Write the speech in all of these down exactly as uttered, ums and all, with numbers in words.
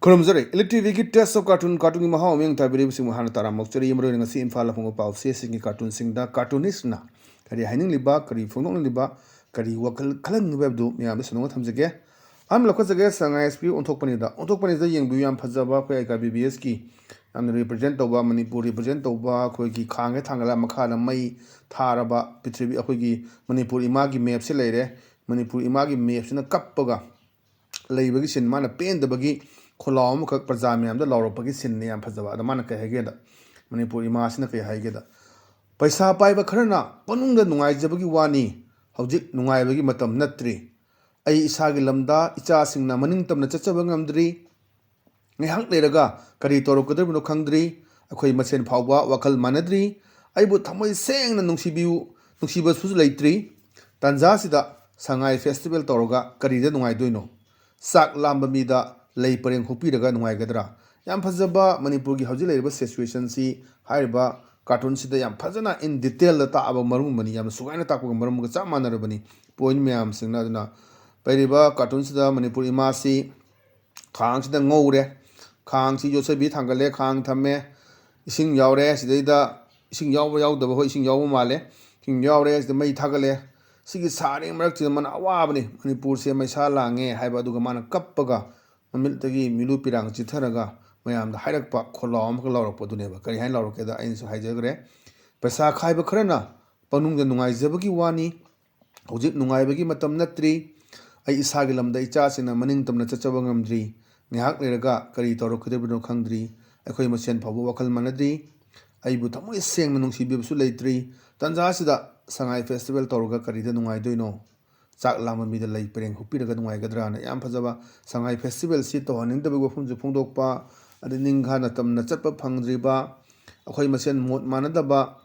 ꯈꯨꯔꯨꯝꯖꯔꯤ꯫ Elite TVꯒꯤ Taste of Cartoon, cartoonꯒꯤ ꯃꯍꯥꯎ ꯑꯃ ꯌꯦꯡ ꯇꯥꯕꯤꯔꯤꯕꯁꯤꯡꯕꯨ ꯍꯥꯟꯅ ꯇꯔꯥꯝꯅ ꯑꯣꯛꯆꯔꯤ꯫ ꯃꯔꯨꯑꯣꯏꯅ ꯉꯁꯤ ꯏꯝꯐꯥꯜꯗ ꯐꯣꯡꯕ ꯄꯥꯎꯆꯦꯁꯤꯡꯒꯤ cartoonꯁꯤꯡꯗ cartoonistꯅ ꯀꯔꯤ ꯍꯥꯏꯅꯤꯡꯂꯤꯕ, ꯀꯔꯤ ꯐꯣꯡꯗꯣꯛꯅꯤꯡꯂꯤꯕ, ꯀꯔꯤ ꯋꯥꯈꯜ ꯈꯜꯍꯟꯅꯤꯡꯂꯤꯕ ꯍꯥꯏꯕꯗꯨ ꯃꯌꯥꯝꯗ ꯁꯟꯗꯣꯛꯅ ꯊꯝꯖꯒꯦ꯫ ꯑꯍꯥꯟꯕ ꯂꯧꯈꯠꯆꯒꯦ, ꯁꯉꯥꯏ ꯑꯦꯛꯁꯄ꯭ꯔꯦꯁ ꯑꯣꯟꯊꯣꯛꯄꯅꯤꯗ꯫ ꯑꯣꯟꯊꯣꯛꯄꯅꯤꯗ ꯌꯦꯡꯕꯤꯌꯨ, ꯌꯥꯝ ꯐꯖꯕ ꯑꯩꯈꯣꯏ ꯑꯥꯏ ꯀꯥ ꯕꯤ ꯕꯤ ꯑꯦꯁꯀꯤ ꯌꯥꯝꯅ represent ꯇꯧꯕ, ꯃꯅꯤꯄꯨꯔ represent ꯇꯧꯕ, ꯑꯩꯈꯣꯏꯒꯤ ꯈꯥꯡꯒ ꯊꯥꯡꯒꯠꯂ ꯃꯈꯥꯗ ꯃꯩ ꯊꯥꯔꯕ ꯄ꯭ꯔꯤꯊꯤꯕꯤ, ꯑꯩꯈꯣꯏꯒꯤ ꯃꯅꯤꯄꯨꯔ ꯏꯃꯥꯒꯤ mapꯁꯦ ꯂꯩꯔꯦ꯫ ꯃꯅꯤꯄꯨꯔ ꯏꯃꯥꯒꯤ mapꯁꯤꯅ ꯀꯞꯄꯒ ꯂꯩꯕꯒꯤ scene, ꯃꯥꯅ ꯄꯦꯟꯗꯕꯒꯤ ꯈꯣꯜꯂꯥꯎ ꯑꯃꯈꯛ ꯄ꯭ꯔꯖꯥ ꯃꯌꯥꯝꯗ ꯂꯥꯎꯔꯛꯄꯒꯤ sceneꯅꯤ꯫ ꯌꯥꯝ ꯐꯖꯕ꯫ ꯑꯗ ꯃꯥꯅ ꯀꯩ ꯍꯥꯏꯒꯦꯗ, ꯃꯅꯤꯄꯨꯔ ꯏꯃꯥꯁꯤꯅ ꯀꯩ ꯍꯥꯏꯒꯦꯗ, "ꯄꯩꯁꯥ ꯄꯥꯏꯕ ꯈꯔꯅ ꯄꯅꯨꯡꯗ ꯅꯨꯡꯉꯥꯏꯖꯕꯒꯤ ꯋꯥꯅꯤ, ꯍꯧꯖꯤꯛ ꯅꯨꯡꯉꯥꯏꯕꯒꯤ ꯃꯇꯝ ꯅꯠꯇ꯭ꯔꯤ꯫ ꯑꯩ ꯏꯁꯥꯒꯤ ꯂꯝꯗ ꯏꯆꯥꯁꯤꯡꯅ ꯃꯅꯤꯡ ꯇꯝꯅ ꯆꯠꯆꯕ ꯉꯝꯗ꯭ꯔꯤ꯫ ꯉꯥꯏꯍꯥꯛ ꯂꯩꯔꯒ ꯀꯔꯤ ꯇꯧꯔꯛꯀꯗꯧꯔꯤꯕꯅꯣ ꯈꯪꯗ꯭ꯔꯤ꯫ ꯑꯩꯈꯣꯏ ꯃꯁꯦꯟ ꯐꯥꯎꯕ ꯋꯥꯈꯜ ꯃꯥꯟꯅꯗ꯭ꯔꯤ꯫ ꯑꯩꯕꯨ ꯊꯃꯣꯏ ꯁꯦꯡꯅ ꯅꯨꯡꯁꯤꯕꯤꯌꯨ, ꯅꯨꯡꯁꯤꯕꯁꯨ ꯂꯩꯇ꯭ꯔꯤ꯫ ꯇꯥꯟꯖꯥꯁꯤꯗ ꯁꯉꯥꯏ festival ꯇꯧꯔꯒ ꯀꯔꯤꯗ ꯅꯨꯡꯉꯥꯏꯗꯣꯏꯅꯣ? ꯆꯥꯛ ꯂꯥꯝꯕ ꯃꯤꯗ ꯂꯩ ꯄꯔꯦꯡ ꯍꯨꯛꯄꯤꯔꯒ ꯅꯨꯡꯉꯥꯏꯒꯗ꯭ꯔꯥ?" ꯌꯥꯝ ꯐꯖꯕ ꯃꯅꯤꯄꯨꯔꯒꯤ ꯍꯧꯖꯤꯛ ꯂꯩꯔꯤꯕ situationꯁꯤ ꯍꯥꯏꯔꯤꯕ cartoonꯁꯤꯗ ꯌꯥꯝ ꯐꯖꯅ in detailꯗ ꯇꯥꯛꯑꯕ ꯃꯔꯨꯝ ꯑꯃꯅꯤ꯫ ꯌꯥꯝꯅ ꯁꯨꯒꯥꯏꯅ ꯇꯥꯛꯄꯒ ꯃꯔꯨꯝꯒ ꯆꯞ ꯃꯥꯟꯅꯔꯕꯅꯤ꯫ Point ꯃꯌꯥꯝꯁꯤꯡꯅ ꯑꯗꯨꯅ ꯄꯩꯔꯤꯕ cartoonꯁꯤꯗ ꯃꯅꯤꯄꯨꯔ ꯏꯃꯥꯁꯤ ꯈꯥꯡꯁꯤꯗ ꯉꯧꯔꯦ꯫ ꯈꯥꯡꯁꯤ ꯌꯣꯠꯁꯕꯤ ꯊꯥꯡꯒꯠꯂꯦ, ꯈꯥꯡ ꯊꯝꯃꯦ꯫ ꯏꯁꯤꯡ ꯌꯥꯎꯔꯦ ꯁꯤꯗꯩꯗ, ꯏꯁꯤꯡ ꯌꯥꯎꯕ ꯌꯥꯎꯗꯕ, ꯍꯣꯏ, ꯏꯁꯤꯡ ꯌꯥꯎꯕ ꯃꯥꯜꯂꯦ꯫ ꯏꯁꯤꯡ ꯌꯥꯎꯔꯦ ꯁꯤꯗ ꯃꯩ ꯊꯥꯒꯠꯂꯦ꯫ ꯁꯤꯒꯤ ꯁꯥꯔꯤꯉꯩ ꯃꯔꯛꯁꯤꯗ ꯃꯥꯅ ꯑꯋꯥꯕꯅꯤ, "ꯃꯅꯤꯄꯨꯔꯁꯦ ꯃꯩꯁꯥ ꯂꯥꯡꯉꯦ" ꯍꯥꯏꯕ, ꯑꯗꯨꯒ ꯃꯥꯅ ꯀꯞꯄꯒ ꯃꯃꯤꯠꯇꯒꯤ ꯃꯤꯠꯂꯨ ꯄꯤꯔꯥꯡ ꯆꯤꯊꯔꯒ ꯃꯌꯥꯝꯗ ꯍꯥꯏꯔꯛꯄ ꯈꯣꯜꯂꯥꯎ ꯑꯃꯈꯛ ꯂꯥꯎꯔꯛꯄꯗꯨꯅꯦꯕ꯫ ꯀꯔꯤ ꯍꯥꯏꯅ ꯂꯥꯎꯔꯛꯀꯦꯗ, ꯑꯩꯅꯁꯨ ꯍꯥꯏꯖꯈ꯭ꯔꯦ, "ꯄꯩꯁꯥ ꯈꯥꯏꯕ ꯈꯔꯅ ꯄꯅꯨꯡꯗ ꯅꯨꯡꯉꯥꯏꯖꯕꯒꯤ ꯋꯥꯅꯤ, ꯍꯧꯖꯤꯛ ꯅꯨꯡꯉꯥꯏꯕꯒꯤ ꯃꯇꯝ ꯅꯠꯇ꯭ꯔꯤ꯫ ꯑꯩ ꯏꯁꯥꯒꯤ ꯂꯝꯗ ꯏꯆꯥꯁꯤꯡꯅ ꯃꯅꯤꯡ ꯇꯝꯅ ꯆꯠꯆꯕ ꯉꯝꯗ꯭ꯔꯤ꯫ ꯉꯥꯏꯍꯥꯛ ꯂꯩꯔꯒ ꯀꯔꯤ ꯇꯧꯔꯛꯀꯗꯧꯔꯤꯕꯅꯣ ꯈꯪꯗ꯭ꯔꯤ꯫ ꯑꯩꯈꯣꯏ ꯃꯁꯦꯟ ꯐꯥꯎꯕ ꯋꯥꯈꯜ ꯃꯥꯟꯅꯗ꯭ꯔꯤ꯫ ꯑꯩꯕꯨ ꯊꯃꯣꯏ ꯁꯦꯡꯅ ꯅꯨꯡꯁꯤꯕꯤꯕꯁꯨ ꯂꯩꯇ꯭ꯔꯤ꯫ ꯇꯥꯟꯖꯥꯁꯤꯗ ꯁꯉꯥꯏ festival ꯇꯧꯔꯒ ꯀꯔꯤꯗ ꯅꯨꯡꯉꯥꯏꯗꯣꯏꯅꯣ? ꯆꯥꯛ ꯂꯥꯝꯕ ꯃꯤꯗ ꯂꯩ ꯄꯔꯦꯡ ꯍꯨꯛꯄꯤꯔꯒ ꯅꯨꯡꯉꯥꯏꯒꯗ꯭ꯔꯥꯅ?" ꯌꯥꯝ ꯐꯖꯕ꯫ ꯁꯉꯥꯏ festivalꯁꯤ ꯇꯧꯍꯟꯅꯤꯡꯗꯕꯒꯤ ꯋꯥꯐꯝꯁꯨ ꯐꯣꯡꯗꯣꯛꯄ, ꯑꯗꯩ ꯅꯤꯡꯈꯥ ꯅꯇꯝꯅ ꯆꯠꯄ ꯐꯪꯗ꯭ꯔꯤꯕ, ꯑꯩꯈꯣꯏ ꯃꯁꯦꯟ ꯃꯣꯠ ꯃꯥꯟꯅꯗꯕ,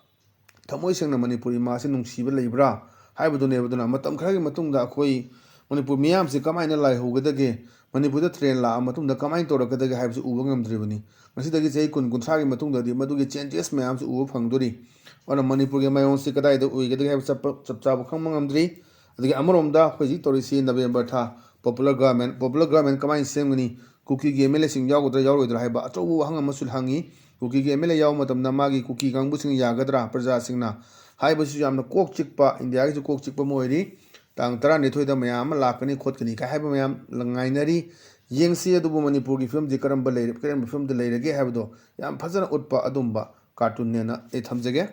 ꯊꯃꯣꯏ ꯁꯦꯡꯅ ꯃꯅꯤꯄꯨꯔ ꯏꯃꯥꯁꯤ ꯅꯨꯡꯁꯤꯕ ꯂꯩꯕ꯭ꯔꯥ ꯍꯥꯏꯕꯗꯨꯅꯦꯕ꯫ ꯑꯗꯨꯅ ꯃꯇꯝ ꯈꯔꯒꯤ ꯃꯇꯨꯡꯗ ꯑꯩꯈꯣꯏ ꯃꯅꯤꯄꯨꯔ ꯃꯤꯌꯥꯝꯁꯤ ꯀꯃꯥꯏꯅ ꯂꯥꯏꯍꯧꯒꯗꯒꯦ, ꯃꯅꯤꯄꯨꯔꯗ train ꯂꯥꯛꯑ ꯃꯇꯨꯡꯗ ꯀꯃꯥꯏꯅ ꯇꯧꯔꯛꯀꯗꯒꯦ ꯍꯥꯏꯕꯁꯤ ꯎꯕ ꯉꯝꯗ꯭ꯔꯤꯕꯅꯤ꯫ ꯉꯁꯤꯗꯒꯤ ꯆꯍꯤ ꯀꯨꯟ, ꯀꯨꯟꯊ꯭ꯔꯥꯒꯤ ꯃꯇꯨꯡꯗꯗꯤ ꯃꯗꯨꯒꯤ changes ꯃꯌꯥꯝꯁꯤ ꯎꯕ ꯐꯪꯗꯣꯔꯤ꯫ ꯑꯗꯨꯅ ꯃꯅꯤꯄꯨꯔꯒꯤ ꯃꯥꯏꯑꯣꯟꯁꯤ ꯀꯗꯥꯏꯗ ꯑꯣꯏꯒꯗꯒꯦ ꯍꯥꯏꯕ ꯆꯞ, ꯆꯞ ꯆꯥꯕ ꯈꯪꯕ ꯉꯝꯗ꯭ꯔꯤ꯫ ꯑꯗꯒꯤ ꯑꯃꯔꯣꯝꯗ ꯑꯩꯈꯣꯏ ꯍꯧꯖꯤꯛ ꯇꯧꯔꯤꯁꯤ November ꯊꯥ, popular government, popular government ꯀꯃꯥꯏꯅ ꯁꯦꯝꯒꯅꯤ? ꯀꯨꯀꯤꯒꯤ ꯑꯦꯝ ꯑꯦꯜ ꯑꯦꯁꯤꯡ ꯌꯥꯎꯒꯗ꯭ꯔꯥ ꯌꯥꯎꯔꯣꯏꯗ꯭ꯔꯥ ꯍꯥꯏꯕ ꯑꯆꯧꯕ ꯋꯥꯍꯪ ꯑꯃꯁꯨ ꯍꯪꯉꯤ꯫ ꯀꯨꯀꯤꯒꯤ ꯑꯦꯝ ꯑꯦꯜ ꯑꯦ ꯌꯥꯎꯕ ꯃꯇꯝꯗ ꯃꯥꯒꯤ ꯀꯨꯀꯤ ꯀꯥꯡꯕꯨꯁꯤꯡ ꯌꯥꯒꯗ꯭ꯔꯥ ꯄ꯭ꯔꯖꯥꯁꯤꯡꯅ ꯍꯥꯏꯕꯁꯤꯁꯨ ꯌꯥꯝꯅ ꯀꯣꯛ ꯆꯤꯛꯄ, ꯏꯟꯗꯤꯌꯥꯒꯤꯁꯨ ꯀꯣꯛ ꯆꯤꯛꯄ ꯑꯃ ꯑꯣꯏꯔꯤ꯫ ꯇꯥꯡ ꯇꯔꯥꯅꯤꯊꯣꯏꯗ ꯃꯌꯥꯝ ꯑꯃ ꯂꯥꯛꯀꯅꯤ ꯈꯣꯠꯀꯅꯤ ꯀꯥꯏ ꯍꯥꯏꯕ ꯃꯌꯥꯝ ꯉꯥꯏꯅꯔꯤ꯫ ꯌꯦꯡꯁꯤ, ꯑꯗꯨꯕꯨ ꯃꯅꯤꯄꯨꯔꯒꯤ ꯐꯤꯕꯝꯁꯤ ꯀꯔꯝꯕ ꯂꯩꯔꯦ, ꯀꯔꯝꯕ ꯐꯤꯕꯝꯗ ꯂꯩꯔꯒꯦ ꯍꯥꯏꯕꯗꯣ ꯌꯥꯝ ꯐꯖꯅ ꯎꯠꯄ ꯑꯗꯨꯝꯕ ꯀꯥꯔꯇꯨꯟꯅꯦꯅ ꯑꯩ ꯊꯝꯖꯒꯦ꯫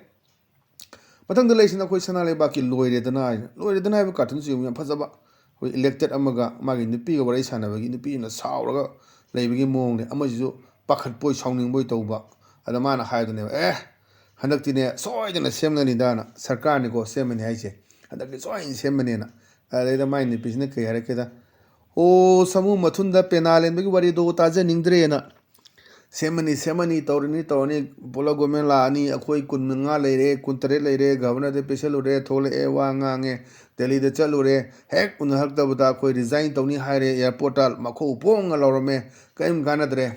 ꯃꯊꯪꯗ ꯂꯩꯁꯤꯅ ꯑꯩꯈꯣꯏ ꯁꯅꯥ ꯂꯩꯕꯥꯛꯀꯤ ꯂꯣꯏꯔꯦꯗꯅ ꯍꯥꯏꯅ, ꯂꯣꯏꯔꯦꯗꯅ ꯍꯥꯏꯕ ꯀꯥꯔꯇꯨꯟꯁꯤ ꯌꯦꯡꯉꯨ, ꯌꯥꯝ ꯐꯖꯕ꯫ ꯑꯩꯈꯣꯏ ꯏꯂꯦꯛꯇꯦꯠ ꯑꯃꯒ ꯃꯥꯒꯤ ꯅꯨꯄꯤꯒ ꯋꯥꯔꯤ ꯁꯥꯟꯅꯕꯒꯤ, ꯅꯨꯄꯤꯅ ꯁꯥꯎꯔꯒ ꯂꯩꯕꯒꯤ ꯃꯑꯣꯡꯅꯦ, ꯑꯃꯁꯤꯁꯨ ꯄꯥꯈꯠꯄꯣꯏ ꯁꯥꯎꯅꯤꯡꯕꯣꯏ ꯇꯧꯕ꯫ ꯑꯗ ꯃꯥꯅ ꯍꯥꯏꯗꯨꯅꯦꯕ, "ꯑꯦ, ꯍꯟꯗꯛꯇꯤꯅꯦ ꯁꯣꯏꯗꯅ ꯁꯦꯝꯂꯅꯤꯗꯥꯅ, ꯁꯔꯀꯥꯔꯅꯤꯀꯣ ꯁꯦꯝꯃꯅꯤ ꯍꯥꯏꯁꯦ, ꯍꯟꯗꯛꯇꯤ ꯁꯣꯏꯅ ꯁꯦꯝꯃꯅꯤꯅ"꯫ ꯑꯗꯩꯗ ꯃꯥꯏ ꯅꯨꯄꯤꯁꯤꯅ ꯀꯩ ꯍꯥꯏꯔꯛꯀꯦꯗ, "ꯑꯣ, ꯁꯥꯃꯨ ꯃꯊꯨꯟꯗ ꯄꯦꯅꯥ ꯂꯦꯟꯕꯒꯤ ꯋꯥꯔꯤꯗꯣ ꯇꯥꯖꯅꯤꯡꯗ꯭ꯔꯦꯅ"꯫ "ꯁꯦꯝꯃꯅꯤ, ꯁꯦꯝꯃꯅꯤ, ꯇꯧꯔꯅꯤ, ꯇꯧꯔꯅꯤ, ꯄꯣꯄꯨꯂꯔ ꯒꯣꯔꯃꯦꯟ ꯂꯥꯛꯑꯅꯤ, ꯑꯩꯈꯣꯏ ꯀꯨꯟꯃꯉꯥ ꯂꯩꯔꯦ, ꯀꯨꯟꯇꯔꯦꯠ ꯂꯩꯔꯦ, ꯒꯚꯔꯅꯔꯗ ꯄꯤꯁꯜꯂꯨꯔꯦ, ꯊꯣꯛꯂꯛꯑꯦ, ꯋꯥ ꯉꯥꯡꯉꯦ, ꯗꯦꯜꯂꯤꯗ ꯆꯠꯂꯨꯔꯦ, ꯍꯦꯛ ꯎꯅꯍꯜꯂꯛꯇꯕꯗ ꯑꯩꯈꯣꯏ ꯔꯤꯖꯥꯏꯟ ꯇꯧꯅꯤ ꯍꯥꯏꯔꯦ, ꯑꯦꯌꯥꯔꯄꯣꯔꯠꯇ ꯃꯈꯣꯡ ꯄꯣꯡꯉ ꯂꯥꯎꯔꯝꯃꯦ, ꯀꯔꯤꯝ ꯀꯥꯟꯅꯗ꯭ꯔꯦ꯫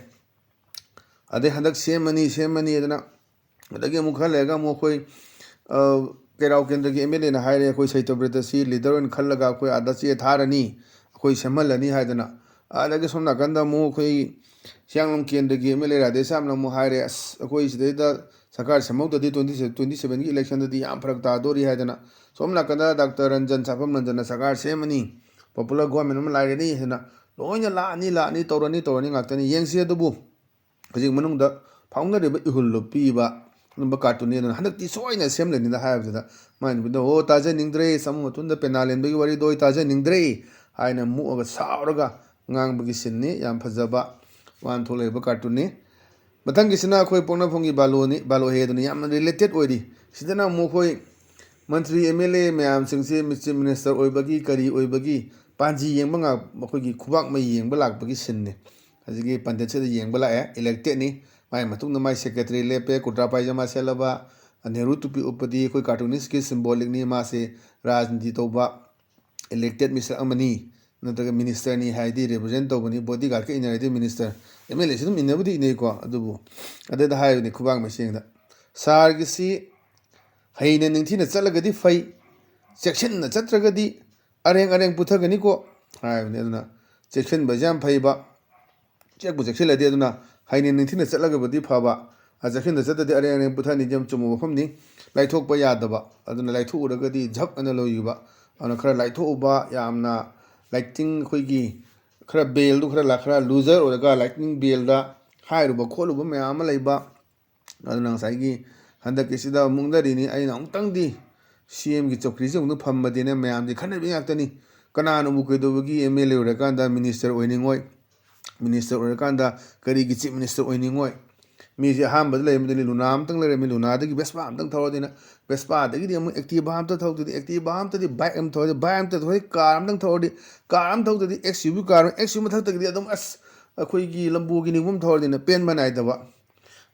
ꯑꯗꯩ ꯍꯟꯗꯛ ꯁꯦꯝꯃꯅꯤ, ꯁꯦꯝꯃꯅꯤ ꯑꯗꯨꯅ ꯑꯗꯒꯤ ꯑꯃꯨꯛ ꯈꯔ ꯂꯩꯔꯒ ꯑꯃꯨꯛ ꯑꯩꯈꯣꯏ, ꯑ, ꯀꯩꯔꯥꯎ ꯀꯦꯟꯗ꯭ꯔꯒꯤ ꯑꯦꯝ ꯑꯦꯜ ꯑꯦꯅ ꯍꯥꯏꯔꯦ, "ꯑꯩꯈꯣꯏ ꯁꯩꯇꯕ꯭ꯔꯇꯁꯤ ꯂꯤꯗꯔ ꯑꯣꯏꯅ ꯈꯜꯂꯒ ꯑꯩꯈꯣꯏ ꯑꯥꯗ ꯆꯦ ꯊꯥꯔꯅꯤ, ꯑꯩꯈꯣꯏ ꯁꯦꯝꯍꯜꯂꯅꯤ" ꯍꯥꯏꯗꯅ꯫ ꯑꯗꯒꯤ ꯁꯣꯝ ꯅꯥꯀꯟꯗ ꯑꯃꯨꯛ ꯑꯩꯈꯣꯏ ꯍꯤꯌꯥꯡꯂꯝ ꯀꯦꯟꯗ꯭ꯔꯒꯤ ꯑꯦꯝ ꯑꯦꯜ ꯑꯦ ꯔꯥꯙꯦꯁ꯭ꯌꯥꯝꯅ ꯑꯃꯨꯛ ꯍꯥꯏꯔꯦ, "ꯑꯁ, ꯑꯩꯈꯣꯏ ꯁꯤꯗꯩꯗ ꯁꯔꯀꯥꯔ ꯁꯦꯝꯍꯧꯗ꯭ꯔꯗꯤ ꯇ꯭ꯋꯦꯟꯇꯤ, ꯇ꯭ꯋꯦꯟꯇꯤ ꯁꯚꯦꯟꯒꯤ ꯏꯂꯦꯛꯁꯟꯗꯗꯤ ꯌꯥꯝ ꯐꯔꯛ ꯇꯥꯗꯣꯔꯤ" ꯍꯥꯏꯗꯅ꯫ ꯁꯣꯝ ꯅꯥꯀꯟꯗ ꯗꯥꯛꯇꯔ ꯔꯟꯖꯟ, ꯁꯥꯐꯝ ꯔꯟꯖꯟꯅ "ꯁꯔꯀꯥꯔ ꯁꯦꯝꯃꯅꯤ, ꯄꯣꯄꯨꯂꯔ ꯒꯣꯔꯃꯦꯟ ꯑꯃ ꯂꯥꯏꯔꯅꯤ" ꯍꯥꯏꯗꯅ꯫ ꯂꯣꯏꯅ "ꯂꯥꯛꯑꯅꯤ, ꯂꯥꯛꯑꯅꯤ, ꯇꯧꯔꯅꯤ, ꯇꯧꯔꯅꯤ" ꯉꯥꯛꯇꯅꯤ꯫ ꯌꯦꯡꯁꯤ ꯑꯗꯨꯕꯨ ꯍꯧꯖꯤꯛ ꯃꯅꯨꯡꯗ ꯐꯥꯎꯅꯔꯤꯕ ꯏꯍꯨꯜꯗꯣ ꯄꯤꯕ ꯑꯗꯨꯝꯕ ꯀꯥꯔꯇꯨꯟꯅꯤ꯫ ꯑꯗꯨꯅ ꯍꯟꯗꯛꯇꯤ ꯁꯣꯏꯅ ꯁꯦꯝꯂꯅꯤꯅ ꯍꯥꯏꯕꯗꯨꯗ ꯃꯥꯏ ꯅꯨꯄꯤꯗ, "ꯑꯣ, ꯇꯥꯖꯅꯤꯡꯗ꯭ꯔꯦ, ꯁꯥꯃꯨ ꯃꯊꯨꯟꯗ ꯄꯦꯅꯥ ꯂꯦꯟꯕꯒꯤ ꯋꯥꯔꯤꯗꯣ ꯑꯩ ꯇꯥꯖꯅꯤꯡꯗ꯭ꯔꯦ" ꯍꯥꯏꯅ ꯃꯣꯛꯑꯒ ꯁꯥꯎꯔꯒ ꯉꯥꯡꯕꯒꯤ ꯁꯤꯟꯅꯤ꯫ ꯌꯥꯝ ꯐꯖꯕ ꯋꯥꯍꯟꯊꯣꯛ ꯂꯩꯕ ꯀꯥꯔꯇꯨꯟꯅꯤ꯫ ꯃꯊꯪꯒꯤꯁꯤꯅ ꯑꯩꯈꯣꯏ ꯄꯣꯛꯅꯐꯝꯒꯤ ꯕꯥꯂꯣꯅꯤ, ꯕꯥꯂꯣꯍꯦ ꯑꯗꯨꯅꯤ꯫ ꯌꯥꯝꯅ ꯔꯤꯂꯦꯇꯦꯠ ꯑꯣꯏꯔꯤ꯫ ꯁꯤꯗꯅ ꯑꯃꯨꯛ ꯑꯩꯈꯣꯏ ꯃꯟꯇ꯭ꯔꯤ, ꯑꯦꯝ ꯑꯦꯜ ꯑꯦ ꯃꯌꯥꯝꯁꯤꯡꯁꯤ ꯆꯤꯐ ꯃꯤꯅꯤꯁꯇꯔ ꯑꯣꯏꯕꯒꯤ, ꯀꯔꯤ ꯑꯣꯏꯕꯒꯤ, ꯄꯥꯟꯖꯤ ꯌꯦꯡꯕ ꯉꯥꯛ-, ꯃꯈꯣꯏꯒꯤ ꯈꯨꯕꯥꯛ ꯃꯩ ꯌꯦꯡꯕ ꯂꯥꯛꯄꯒꯤ ꯁꯤꯟꯅꯤ꯫ ꯍꯧꯖꯤꯛꯀꯤ ꯄꯟꯗꯤꯠꯁꯤꯗ ꯌꯦꯡꯕ ꯂꯥꯛꯑꯦ, ꯏꯂꯦꯛꯇꯦꯠꯅꯤ꯫ ꯃꯥꯏ ꯃꯇꯨꯡꯗ ꯃꯥꯏ ꯁꯦꯀ꯭ꯔꯦꯇꯔꯤ ꯂꯦꯞꯄꯦ, ꯀꯨꯔꯇꯥ ꯄꯥꯏꯖꯃꯥ ꯁꯦꯠꯂꯕ, ꯅꯦꯍꯔꯨ ꯇꯨꯄꯤ ꯎꯞꯄꯗꯤ ꯑꯩꯈꯣꯏ ꯀꯥꯔꯇꯨꯅꯤꯁꯀꯤ ꯁꯤꯝꯕꯣꯂꯤꯛꯅꯤ꯫ ꯃꯥꯁꯦ ꯔꯥꯖꯅꯤꯇꯤ ꯇꯧꯕ ꯏꯂꯦꯛꯇꯦꯠ ꯃꯤꯁꯛ ꯑꯃꯅꯤ, ꯅꯠꯇ꯭ꯔꯒ ꯃꯤꯅꯤꯁꯇꯔꯅꯤ ꯍꯥꯏꯗꯤ ꯔꯤꯄ꯭ꯔꯖꯦꯟ ꯇꯧꯕꯅꯤ, ꯕꯣꯗꯤꯒꯥꯔꯗꯀ ꯏꯟꯅꯔꯗꯤ ꯃꯤꯅꯤꯁꯇꯔ, ꯑꯦꯝ ꯑꯦꯜ ꯑꯦꯁꯤ ꯑꯗꯨꯝ ꯏꯟꯅꯕꯨꯗꯤ ꯏꯟꯅꯩꯀꯣ, ꯑꯗꯨꯕꯨ ꯑꯗꯨꯗ ꯍꯥꯏꯕꯅꯤ ꯈꯨꯕꯥꯛ ꯃꯩꯁꯦꯡꯗ, "ꯁꯥꯔꯒꯤꯁꯤ ꯍꯩꯅ ꯅꯤꯡꯊꯤꯅ ꯆꯠꯂꯒꯗꯤ ꯐꯩ, ꯆꯦꯛꯁꯤꯟꯅ ꯆꯠꯇ꯭ꯔꯒꯗꯤ ꯑꯔꯦꯡ ꯑꯔꯦꯡ ꯄꯨꯊꯒꯅꯤꯀꯣ" ꯍꯥꯏꯕꯅꯤ꯫ ꯑꯗꯨꯅ ꯆꯦꯛꯁꯤꯟꯕꯁꯦ ꯌꯥꯝ ꯐꯩꯕ꯫ ꯆꯦꯛꯄꯨ ꯆꯦꯛꯁꯤꯜꯂꯗꯤ꯫ ꯑꯗꯨꯅ ꯍꯩꯅ ꯅꯤꯡꯊꯤꯅ ꯆꯠꯂꯒꯕꯨꯗꯤ ꯐꯕ, ꯑ, ꯆꯦꯛꯁꯤꯟꯅ ꯆꯠꯇꯗꯤ ꯑꯔꯦꯡ ꯑꯔꯦꯡ ꯄꯨꯊꯅꯤꯗꯤ ꯌꯥꯝ ꯆꯨꯝꯕ ꯋꯥꯐꯝꯅꯤ꯫ ꯂꯥꯏꯊꯣꯛꯄ ꯌꯥꯗꯕ, ꯑꯗꯨꯅ ꯂꯥꯏꯊꯣꯛꯎꯔꯒꯗꯤ ꯖꯛ ꯑꯅ ꯂꯣꯏꯈꯤꯕ꯫ ꯑꯗꯨꯅ ꯈꯔ ꯂꯥꯏꯊꯣꯛꯎꯕ, ꯌꯥꯝꯅ ꯂꯥꯏꯇꯤꯡ ꯑꯩꯈꯣꯏꯒꯤ ꯈꯔ ꯕꯦꯜꯗꯨ ꯈꯔ ꯂꯥ-, ꯈꯔ ꯂꯨꯖꯔ ꯑꯣꯏꯔꯒ ꯂꯥꯏꯇꯤꯡ ꯕꯦꯜꯗ ꯍꯥꯏꯔꯨꯕ ꯈꯣꯠꯂꯨꯕ ꯃꯌꯥꯝ ꯑꯃ ꯂꯩꯕ꯫ ꯑꯗꯨꯅ ꯉꯁꯥꯏꯒꯤ ꯍꯟꯗꯛꯀꯤꯁꯤꯗ ꯃꯨꯛꯅꯔꯤꯅꯤ꯫ ꯑꯩꯅ ꯑꯃꯨꯛꯇꯪꯗꯤ ꯁꯤ ꯑꯦꯝꯒꯤ ꯆꯧꯀ꯭ꯔꯤꯁꯤ ꯑꯃꯨꯛꯇꯪ ꯐꯝꯃꯗꯤꯅ ꯃꯌꯥꯝꯗꯤ ꯈꯟꯅꯕ ꯉꯥꯛꯇꯅꯤ꯫ ꯀꯅꯥꯅꯕꯨ ꯀꯩꯗꯧꯕꯒꯤ ꯑꯦꯝ ꯑꯦꯜ ꯑꯦ ꯑꯣꯏꯔꯀꯥꯟꯗ ꯃꯤꯅꯤꯁꯇꯔ ꯑꯣꯏꯅꯤꯡꯉꯣꯏ? ꯃꯤꯅꯤꯁꯇꯔ ꯑꯣꯏꯔꯀꯥꯟꯗ ꯀꯔꯤꯒꯤ ꯆꯤꯐ ꯃꯤꯅꯤꯁꯇꯔ ꯑꯣꯏꯅꯤꯡꯉꯣꯏ? ꯃꯤꯁꯦ ꯑꯍꯥꯟꯕꯗ ꯂꯩꯔꯝꯕꯗꯅꯤ ꯂꯨꯅꯥ ꯑꯃꯇꯪ ꯂꯩꯔꯝꯃꯤ, ꯂꯨꯅꯥꯗꯒꯤ ꯚꯦꯁꯄꯥ ꯑꯃꯇꯪ ꯊꯧꯔꯗꯤꯅ, ꯚꯦꯁꯄꯥꯗꯒꯤꯗꯤ ꯑꯃꯨꯛ ꯑꯦꯛꯇꯤꯚꯥ ꯑꯃꯇ ꯊꯧꯗꯗꯤ, ꯑꯦꯛꯇꯤꯚꯥ ꯑꯃꯇꯗꯤ ꯕꯥꯏꯛ ꯑꯃ ꯊꯧꯔꯗꯤ, ꯕꯥꯏꯛ ꯑꯃꯇ ꯊꯧꯔꯗꯤ ꯀꯥꯔ ꯑꯃꯇꯪ ꯊꯧꯔꯗꯤ, ꯀꯥꯔ ꯑꯃ ꯊꯧꯗꯗꯤ X U V car, X U V ꯃꯊꯛꯇꯒꯤꯗꯤ ꯑꯗꯨꯝ ꯑꯁ ꯑꯩꯈꯣꯏꯒꯤ ꯂꯝꯕꯣꯔꯒꯤꯅꯤꯒꯨꯝꯕ ꯊꯧꯔꯗꯤꯅ ꯄꯦꯟꯕ ꯅꯥꯏꯗꯕ꯫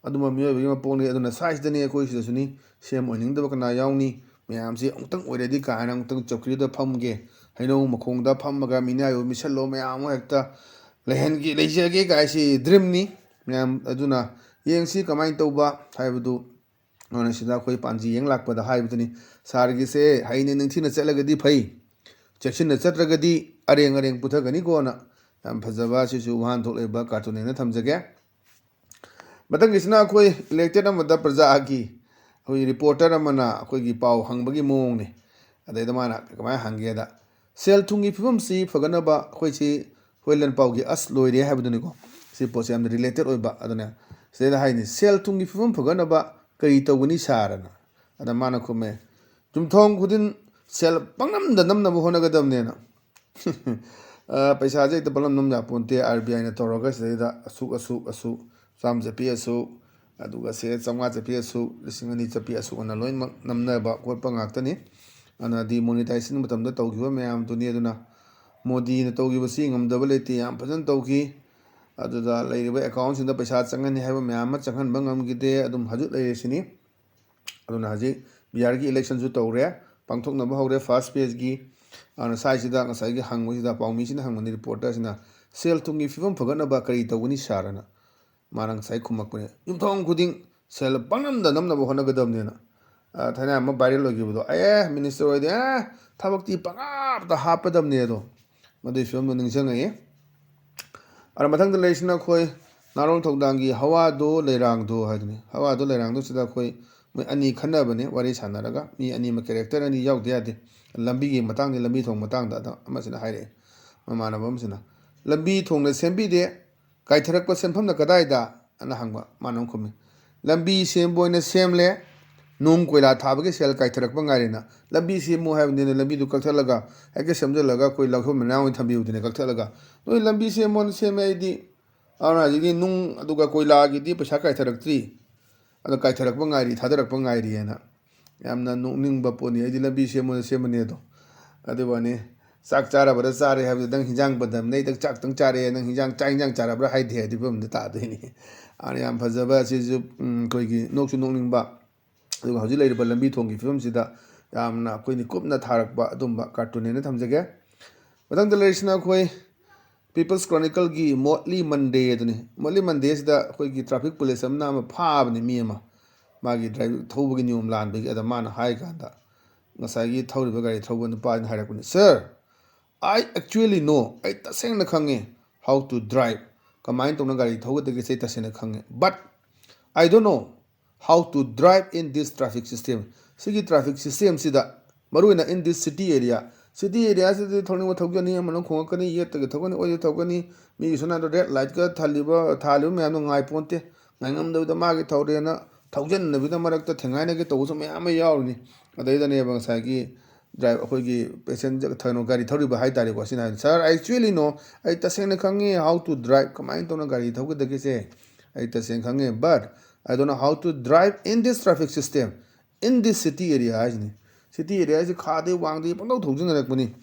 ꯑꯗꯨꯝꯕ ꯃꯤꯑꯣꯏꯕꯒꯤ ꯃꯄꯣꯛꯅꯤ꯫ ꯑꯗꯨꯅ ꯁ꯭ꯋꯥꯏꯁꯤꯗꯅꯤ ꯑꯩꯈꯣꯏ ꯁꯤꯗꯁꯨꯅꯤ ꯁꯤ ꯑꯦꯝ ꯑꯣꯏꯅꯤꯡꯗꯕ ꯀꯅꯥ ꯌꯥꯎꯅꯤ? ꯃꯌꯥꯝꯁꯤ ꯑꯃꯨꯛꯇꯪ ꯑꯣꯏꯔꯗꯤ ꯀꯥꯏꯅ ꯑꯃꯨꯛꯇꯪ ꯆꯧꯀ꯭ꯔꯤꯗ ꯐꯝꯒꯦ, ꯍꯩꯅꯧ ꯃꯈꯣꯡꯗ ꯐꯝꯃꯒ ꯃꯤꯅꯥꯏ ꯑꯣꯏ ꯃꯤꯁꯜꯂꯣ ꯃꯌꯥꯝ ꯑꯃ ꯍꯦꯛꯇ ꯂꯩꯍꯟꯒꯦ, ꯂꯩꯖꯒꯦ ꯀꯥꯏꯁꯤ ꯗ꯭ꯔꯤꯝꯅꯤ ꯃꯌꯥꯝ꯫ ꯑꯗꯨꯅ ꯌꯦꯡꯁꯤ ꯀꯃꯥꯏꯅ ꯇꯧꯕ ꯍꯥꯏꯕꯗꯨ꯫ ꯑꯗꯨꯅ ꯁꯤꯗ ꯑꯩꯈꯣꯏ ꯄꯥꯟꯖꯤ ꯌꯦꯡ ꯂꯥꯛꯄꯗ ꯍꯥꯏꯕꯗꯨꯅꯤ, ꯁꯥꯔꯒꯤꯁꯦ ꯍꯩꯅ ꯅꯤꯡꯊꯤꯅ ꯆꯠꯂꯒꯗꯤ ꯐꯩ, ꯆꯦꯛꯁꯤꯟꯅ ꯆꯠꯇ꯭ꯔꯒꯗꯤ ꯑꯔꯦꯡ ꯑꯔꯦꯡ ꯄꯨꯊꯒꯅꯤꯀꯣꯅ꯫ ꯌꯥꯝ ꯐꯖꯕ, ꯑꯁꯤꯁꯨ ꯋꯥꯍꯟꯊꯣꯛ ꯂꯩꯕ ꯀꯥꯔꯇꯨꯟꯅꯦꯅ ꯊꯝꯖꯒꯦ꯫ ꯃꯊꯪꯒꯤꯁꯤꯅ ꯑꯩꯈꯣꯏ ꯏꯂꯦꯛꯇꯦꯠ ꯑꯃꯗ ꯄ꯭ꯔꯖꯥꯒꯤ ꯑꯩꯈꯣꯏ ꯔꯤꯄꯣꯔꯇꯔ ꯑꯃꯅ ꯑꯩꯈꯣꯏꯒꯤ ꯄꯥꯎ ꯍꯪꯕꯒꯤ ꯃꯑꯣꯡꯅꯤ꯫ ꯑꯗꯩꯗ ꯃꯥꯅ ꯀꯃꯥꯏꯅ ꯍꯪꯒꯦꯗ, ꯁꯦꯜ ꯊꯨꯝꯒꯤ ꯐꯤꯕꯝꯁꯤ ꯐꯒꯠꯅꯕ ꯑꯩꯈꯣꯏꯁꯤ ꯍꯨꯏꯂꯦꯟ ꯄꯥꯎꯒꯤ "ꯑꯁ ꯂꯣꯏꯔꯦ" ꯍꯥꯏꯕꯗꯨꯅꯤꯀꯣ꯫ ꯁꯤ ꯄꯣꯠꯁꯦ ꯌꯥꯝꯅ ꯔꯤꯂꯦꯇꯦꯠ ꯑꯣꯏꯕ꯫ ꯑꯗꯨꯅ ꯁꯤꯗꯩꯗ ꯍꯥꯏꯅꯤ, "ꯁꯦꯜ ꯊꯨꯝꯒꯤ ꯐꯤꯕꯝ ꯐꯒꯠꯅꯕ ꯀꯔꯤ ꯇꯧꯒꯅꯤ ꯁꯥꯔꯅ?" ꯑꯗ ꯃꯥꯅ ꯈꯨꯝꯃꯦ, "ꯌꯨꯝꯊꯣꯡ ꯈꯨꯗꯤꯡ ꯁꯦꯜ ꯄꯪꯅꯝꯗ ꯅꯝꯅꯕ ꯍꯣꯠꯅꯒꯗꯕꯅꯦꯅ꯫ ꯑ, ꯄꯩꯁꯥꯁꯦ ꯍꯦꯛꯇ ꯄꯪꯅꯝ ꯅꯝ ꯌꯥꯄꯣꯟꯇꯦ꯫ ꯑꯥꯔ ꯕꯤ ꯑꯥꯏꯅ ꯇꯧꯔꯒ ꯁꯤꯗꯩꯗ ꯑꯁꯨꯛ, ꯑꯁꯨꯛ, ꯑꯁꯨꯛ, ꯆꯥꯝꯃ ꯆꯠꯄꯤ ꯑꯁꯨꯛ, ꯑꯗꯨꯒ ꯁꯦ ꯆꯥꯝꯃꯉꯥ ꯆꯠꯄꯤ ꯑꯁꯨꯛ, ꯂꯤꯁꯤꯡ ꯑꯅꯤ ꯆꯠꯄꯤ ꯑꯁꯨꯛ ꯑꯅ ꯂꯣꯏꯅꯃꯛ ꯅꯝꯅꯕ ꯈꯣꯠꯄ ꯉꯥꯛꯇꯅꯤ꯫ ꯑꯗꯨꯅ ꯗꯤꯃꯣꯅꯤꯇꯥꯏꯖꯦꯁꯟ ꯃꯇꯝꯗ ꯇꯧꯈꯤꯕ ꯃꯌꯥꯝꯗꯨꯅꯤ꯫ ꯑꯗꯨꯅ ꯃꯣꯗꯤꯅ ꯇꯧꯈꯤꯕꯁꯤ ꯉꯝꯗꯕ ꯂꯩꯇꯦ, ꯌꯥꯝ ꯐꯖꯅ ꯇꯧꯈꯤ꯫ ꯑꯗꯨꯗ ꯂꯩꯔꯤꯕ ꯑꯦꯀꯥꯎꯟꯁꯤꯡꯗ ꯄꯩꯁꯥ ꯆꯪꯍꯟꯅꯤ ꯍꯥꯏꯕ ꯃꯌꯥꯝ ꯑꯃ ꯆꯪꯍꯟꯕ ꯉꯝꯈꯤꯗꯦ, ꯑꯗꯨꯝ ꯍꯧꯖꯤꯛ ꯂꯩꯔꯤꯁꯤꯅꯤ꯫ ꯑꯗꯨꯅ ꯍꯧꯖꯤꯛ ꯕꯤꯍꯥꯔꯒꯤ ꯏꯂꯦꯛꯁꯟꯁꯨ ꯇꯧꯔꯦ, ꯄꯥꯡꯊꯣꯛꯅꯕ ꯍꯧꯔꯦ ꯐꯥꯔꯁ ꯐꯦꯖꯀꯤ꯫ ꯑꯗꯨꯅ ꯁ꯭ꯋꯥꯏꯁꯤꯗ ꯉꯁꯥꯏꯒꯤ ꯍꯪꯕꯁꯤꯗ ꯄꯥꯎꯃꯤꯁꯤꯅ ꯍꯪꯕꯅꯤ, ꯔꯤꯄꯣꯔꯇꯔꯁꯤꯅ, "ꯁꯦꯜ ꯊꯨꯝꯒꯤ ꯐꯤꯕꯝ ꯐꯒꯠꯅꯕ ꯀꯔꯤ ꯇꯧꯒꯅꯤ ꯁꯥꯔꯅ?" ꯃꯥꯅ ꯉꯁꯥꯏ ꯈꯨꯝꯃꯛꯄꯅꯦ, "ꯌꯨꯝꯊꯣꯡ ꯈꯨꯗꯤꯡ ꯁꯦꯜ ꯄꯪꯅꯝꯗ ꯅꯝꯅꯕ ꯍꯣꯠꯅꯒꯗꯕꯅꯦꯅ"꯫ ꯑ, ꯊꯥꯏꯅ ꯑꯃ ꯚꯥꯏꯔꯦꯜ ꯑꯣꯏꯈꯤꯕꯗꯣ, "ꯑꯦ, ꯃꯤꯅꯤꯁꯇꯔ ꯑꯣꯏꯗꯤ, ꯑꯦ, ꯊꯕꯛꯇꯤ ꯄꯪꯍꯥꯞꯇ ꯍꯥꯞꯄꯗꯕꯅꯦ" ꯑꯗꯣ꯫ ꯃꯗꯨꯒꯤ ꯐꯤꯕꯝꯗꯣ ꯅꯤꯡꯁꯤꯡꯉꯛꯏ꯫ ꯑꯗ ꯃꯊꯪꯗ ꯂꯩꯔꯤꯁꯤꯅ ꯑꯩꯈꯣꯏ ꯅꯥꯔꯣꯜ ꯊꯧꯗꯥꯡꯒꯤ ꯍꯋꯥꯗꯣ ꯂꯩꯔꯥꯡꯗꯣ ꯍꯥꯏꯗꯨꯅꯤ꯫ ꯍꯋꯥꯗꯣ ꯂꯩꯔꯥꯡꯗꯣ ꯁꯤꯗ ꯑꯩꯈꯣꯏ ꯃꯣꯏ ꯑꯅꯤ ꯈꯟꯅꯕꯅꯦ, ꯋꯥꯔꯤ ꯁꯥꯟꯅꯔꯒ꯫ ꯃꯤ ꯑꯅꯤꯃꯛ, ꯀꯦꯔꯦꯛꯇꯔ ꯑꯅꯤ ꯌꯥꯎꯗ ꯌꯥꯗꯦ꯫ ꯂꯝꯕꯤꯒꯤ ꯃꯇꯥꯡꯗ, ꯂꯝꯕꯤ ꯊꯣꯡ ꯃꯇꯥꯡꯗ ꯑꯗ ꯑꯃꯁꯤꯅ ꯍꯥꯏꯔꯛꯑꯦ, ꯃꯃꯥꯟꯅꯕ ꯑꯃꯁꯤꯅ, "ꯂꯝꯕꯤ ꯊꯣꯡꯅ ꯁꯦꯝꯕꯤꯗꯦ, ꯀꯥꯏꯊꯔꯛꯄ ꯁꯦꯟꯐꯝꯅ ꯀꯗꯥꯏꯗ?" ꯑꯅ ꯍꯪꯕ꯫ ꯃꯥꯅ ꯑꯃꯨꯛ ꯈꯨꯝꯃꯤ, "ꯂꯝꯕꯤ ꯁꯦꯝꯕ ꯑꯣꯏꯅ ꯁꯦꯝꯂꯦ, ꯅꯨꯡ ꯀꯣꯏꯂꯥ ꯊꯥꯕꯒꯤ ꯁꯦꯜ ꯀꯥꯏꯊꯔꯛꯄ ꯉꯥꯏꯔꯦꯅ꯫ ꯂꯝꯕꯤ ꯁꯦꯝꯃꯨ ꯍꯥꯏꯕꯅꯤꯅ ꯂꯝꯕꯤꯗꯨ ꯀꯛꯊꯠꯂꯒ ꯍꯦꯛꯇ ꯁꯦꯝꯖꯤꯜꯂꯒ ꯑꯩꯈꯣꯏ ꯂꯧꯐꯝ ꯃꯅꯥ ꯑꯣꯏꯅ ꯊꯝꯕꯤꯕꯗꯨꯅꯦ ꯀꯛꯊꯠꯂꯒ꯫ ꯅꯣꯏ ꯂꯝꯕꯤ ꯁꯦꯝꯃꯣꯅ ꯁꯦꯝꯃꯦ ꯑꯩꯗꯤ, ꯑꯗꯨꯅ ꯍꯧꯖꯤꯛꯇꯤ ꯅꯨꯡ ꯑꯗꯨꯒ ꯀꯣꯏꯂꯥꯒꯤꯗꯤ ꯄꯩꯁꯥ ꯀꯥꯏꯊꯔꯛꯇ꯭ꯔꯤ, ꯑꯗꯣ ꯀꯥꯏꯊꯔꯛꯄ ꯉꯥꯏꯔꯤ, ꯊꯥꯗꯔꯛꯄ ꯉꯥꯏꯔꯤ" ꯍꯥꯏꯅ꯫ ꯌꯥꯝꯅ ꯅꯣꯛꯅꯤꯡꯕ ꯄꯣꯠꯅꯤ꯫ ꯑꯩꯗꯤ ꯂꯝꯕꯤ ꯁꯦꯝꯃꯣꯅ ꯁꯦꯝꯕꯅꯤ ꯑꯗꯣ꯫ ꯑꯗꯨꯒ ꯋꯥꯅꯤ, ꯆꯥꯛ ꯆꯥꯔꯕ꯭ꯔꯥ ꯆꯥꯔꯦ ꯍꯥꯏꯕꯗꯨ ꯅꯪ ꯍꯤꯟꯖꯥꯡ ꯄꯟꯗꯝꯅꯦ, ꯅꯪ ꯆꯥꯛꯇꯪ ꯆꯥꯔꯦ, ꯅꯪ ꯍꯤꯟꯖꯥꯡ, ꯆꯥꯛ ꯍꯤꯟꯖꯥꯡ ꯆꯥꯔꯕ꯭ꯔꯥ ꯍꯥꯏꯗꯦ ꯍꯥꯏꯗꯤ ꯐꯤꯕꯝꯗ ꯇꯥꯗꯣꯏꯅꯤ꯫ ꯑꯗꯨꯅ ꯌꯥꯝ ꯐꯖꯕ ꯑꯁꯤꯁꯨ, ꯎꯝ, ꯑꯩꯈꯣꯏꯒꯤ ꯅꯣꯛꯁꯨ ꯅꯣꯛꯅꯤꯡꯕ, ꯑꯗꯨꯒ ꯍꯧꯖꯤꯛ ꯂꯩꯔꯤꯕ ꯂꯝꯕꯤ ꯊꯣꯡꯒꯤ ꯐꯤꯕꯝꯁꯤꯗ ꯌꯥꯝꯅ ꯑꯩꯈꯣꯏꯅ ꯀꯨꯞꯅ ꯊꯥꯔꯛꯄ ꯑꯗꯨꯝꯕ ꯀꯥꯔꯇꯨꯟꯅꯦꯅ ꯊꯝꯖꯒꯦ꯫ ꯃꯊꯪꯗ ꯂꯩꯔꯤꯁꯤꯅ ꯑꯩꯈꯣꯏ People's Chronicleꯒꯤ Motley Monday ꯑꯗꯨꯅꯤ꯫ Motley Mondayꯁꯤꯗ ꯑꯩꯈꯣꯏꯒꯤ traffic police ꯑꯃꯅ ꯑꯃ ꯐꯥꯕꯅꯤ, ꯃꯤ ꯑꯃ, ꯃꯥꯒꯤ ꯗ꯭ꯔꯥꯏꯚ ꯊꯧꯕꯒꯤ ꯅꯤꯌꯣꯝ ꯂꯥꯟꯕꯒꯤ꯫ ꯑꯗ ꯃꯥꯅ ꯍꯥꯏ ꯀꯥꯟꯗ, ꯉꯁꯥꯏꯒꯤ ꯊꯧꯔꯤꯕ ꯒꯥꯔꯤ ꯊꯧꯕ ꯅꯨꯄꯥꯗꯨꯅ ꯍꯥꯏꯔꯛꯄꯅꯤ, "Sir, I actually know, ꯑꯩ ꯇꯁꯦꯡꯅ ꯈꯪꯉꯦ, how to drive, ꯀꯃꯥꯏꯅ ꯇꯧꯅ ꯒꯥꯔꯤ ꯊꯧꯒꯗꯒꯦꯁꯦ ꯑꯩ ꯇꯁꯦꯡꯅ ꯈꯪꯉꯦ, but I don't know how to drive in this traffic system꯫ ꯁꯤꯒꯤ traffic systemꯁꯤꯗ, ꯃꯔꯨꯑꯣꯏꯅ in this city area, city areaꯁꯤꯗꯗꯤ ꯊꯧꯅꯤꯡꯕ ꯊꯧꯖꯅꯤ, ꯑꯃꯅ ꯈꯣꯡꯉꯛꯀꯅꯤ, ꯌꯦꯠꯇꯒꯤ ꯊꯧꯒꯅꯤ, ꯑꯣꯏꯗ ꯊꯧꯒꯅꯤ, ꯃꯤꯒꯤ ꯁꯣꯝ ꯅꯥꯀꯟꯗ red lightꯀ ꯊꯥꯜꯂꯤꯕ, ꯊꯥꯜꯂꯤꯕ ꯃꯌꯥꯝꯗꯣ ꯉꯥꯏ ꯄꯣꯟꯇꯦ, ꯉꯥꯏꯉꯝꯗꯕꯗ ꯃꯥꯒꯤ ꯊꯧꯔꯦꯅ ꯊꯧꯖꯟꯅꯕꯤꯗ ꯃꯔꯛꯇ ꯊꯦꯡꯒꯥꯏꯅꯒꯦ ꯇꯧꯕꯁꯨ ꯃꯌꯥꯝ ꯑꯃ ꯌꯥꯎꯔꯤꯅꯤ꯫ ꯑꯗꯩꯗꯅꯦꯕ ꯉꯁꯥꯏꯒꯤ ꯗ꯭ꯔꯥꯏꯚ, ꯑꯩꯈꯣꯏꯒꯤ ꯄꯦꯁꯦꯟꯖꯔ, ꯀꯩꯅꯣ, ꯒꯥꯔꯤ ꯊꯧꯔꯤꯕ ꯍꯥꯏ ꯇꯥꯔꯦꯀꯣ, ꯁꯤꯅ ꯍꯥꯏ, "Sir, I actually know, ꯑꯩ ꯇꯁꯦꯡꯅ ꯈꯪꯉꯦ, how to drive, ꯀꯃꯥꯏꯅ ꯇꯧꯅ ꯒꯥꯔꯤ ꯊꯧꯒꯗꯒꯦꯁꯦ ꯑꯩ ꯇꯁꯦꯡꯅ ꯈꯪꯉꯦ, but I don't know how to drive in this traffic system, in this city area" ꯍꯥꯏꯁꯤꯅꯤ꯫ City areaꯁꯤ ꯈꯥꯗꯩ ꯋꯥꯡꯗꯩ ꯄꯪꯊꯧ ꯊꯧꯖꯤꯟꯅꯔꯛꯄꯅꯤ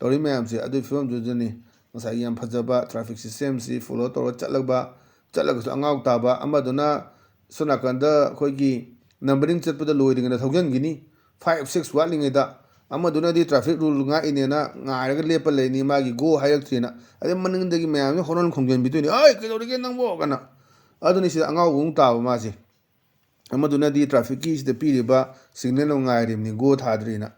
ꯇꯧꯔꯤ ꯃꯌꯥꯝꯁꯦ꯫ ꯑꯗꯨꯒꯤ ꯐꯤꯕꯝꯗꯨꯗꯅꯤ ꯉꯁꯥꯏꯒꯤ ꯌꯥꯝ ꯐꯖꯕ traffic systemꯁꯤ follow ꯇꯧꯔ ꯆꯠꯂꯕ, ꯆꯠꯂꯒꯁꯨ ꯑꯉꯥꯎ ꯇꯥꯕ, ꯑꯃꯗꯨꯅ ꯁꯣꯝ ꯅꯥꯀꯟꯗ ꯑꯩꯈꯣꯏꯒꯤ numbering ꯆꯠꯄꯗ ꯂꯣꯏꯗ꯭ꯔꯤꯉꯩꯗ ꯊꯧꯖꯤꯟꯈꯤꯅꯤ, five six ꯋꯥꯠꯂꯤꯉꯩꯗ꯫ ꯑꯃꯗꯨꯅꯗꯤ traffic rule ꯉꯥꯛꯏꯅꯦꯅ ꯉꯥꯏꯔꯒ ꯂꯦꯞꯄ ꯂꯩꯅꯤ, ꯃꯥꯒꯤ go ꯍꯥꯏꯔꯛꯇ꯭ꯔꯦꯅ꯫ ꯑꯗꯩ ꯃꯅꯤꯡꯗꯒꯤ ꯃꯌꯥꯝꯁꯤ horn ꯈꯣꯡꯖꯟꯕꯤꯗꯣꯏꯅꯤ, "ꯑꯩ ꯀꯩꯗꯧꯔꯤꯒꯦ ꯅꯪꯕꯣ?" ꯀꯥꯏꯅ꯫ ꯑꯗꯨꯅꯤ ꯁꯤꯗ ꯑꯉꯥꯎꯕ ꯑꯃꯨꯛ ꯇꯥꯕ ꯃꯥꯁꯦ꯫ ꯑꯃꯗꯨꯅꯗꯤ trafficꯀꯤ ꯁꯤꯗ ꯄꯤꯔꯤꯕ signal ꯑꯃ ꯉꯥꯏꯔꯤꯕꯅꯤ, go ꯊꯥꯗ꯭ꯔꯤꯅ꯫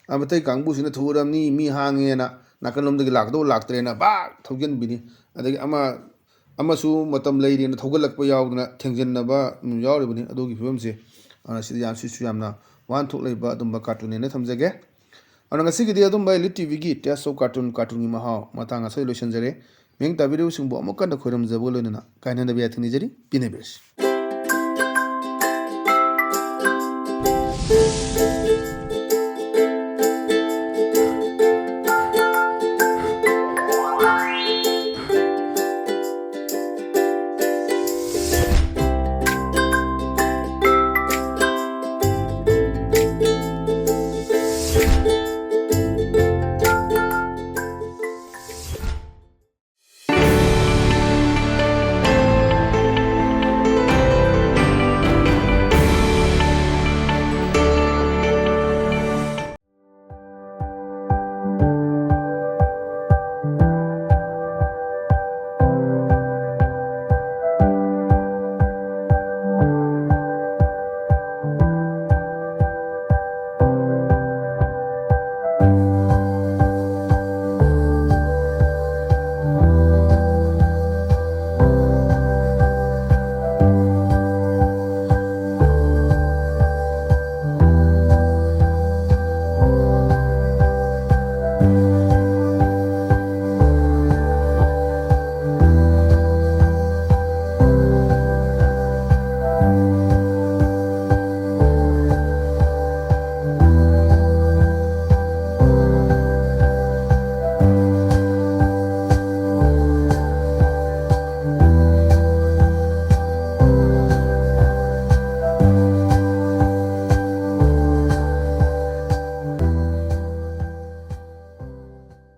ꯑꯃꯇꯩ ꯀꯥꯡꯕꯨꯁꯤꯅ ꯊꯨꯔꯝꯅꯤ, ꯃꯤ ꯍꯥꯡꯉꯦꯅ, ꯅꯥꯀꯜꯂꯣꯝꯗꯒꯤ ꯂꯥꯛꯀꯗꯧꯕ ꯂꯥꯛꯇ꯭ꯔꯦꯅ ꯕꯥꯛ ꯊꯧꯖꯤꯟꯕꯤꯅꯤ꯫ ꯑꯗꯒꯤ ꯑꯃ ꯑꯃꯁꯨ ꯃꯇꯝ ꯂꯩꯔꯤꯅ ꯊꯧꯒꯠꯂꯛꯄ ꯌꯥꯎꯗꯅ ꯊꯦꯡꯖꯤꯟꯅꯕ ꯑꯗꯨꯝ ꯌꯥꯎꯔꯤꯕꯅꯤ꯫ ꯑꯗꯨꯒꯤ ꯐꯤꯕꯝꯁꯦ, ꯑ, ꯁꯤꯗ ꯌꯥꯝ, ꯁꯤꯁꯨ ꯌꯥꯝꯅ ꯋꯥꯍꯟꯊꯣꯛ ꯂꯩꯕ ꯑꯗꯨꯝꯕ cartoon ꯅꯦꯅ ꯊꯝꯖꯒꯦ꯫ ꯑꯗꯨꯅ ꯉꯁꯤꯒꯤꯗꯤ ꯑꯗꯨꯝꯕ Elite ꯇꯤ ꯚꯤꯒꯤ Taste of Cartoon, cartoon ꯒꯤ ꯃꯍꯥꯎ ꯃꯇꯥꯡ ꯑꯁꯤꯗ ꯂꯣꯏꯁꯤꯟꯖꯔꯦ꯫ ꯃꯤꯌꯦꯡ ꯇꯥꯕꯤꯔꯤꯕꯁꯤꯡꯕꯨ ꯑꯃꯨꯛ ꯍꯟꯅ ꯈꯣꯏꯔꯝꯖꯕꯒ ꯂꯣꯏꯅꯅ ꯀꯥꯏꯅꯗꯕ ꯌꯥꯊꯪ ꯅꯤꯖꯔꯤ꯫ ꯄꯤꯅꯕꯤꯔꯁꯤ꯫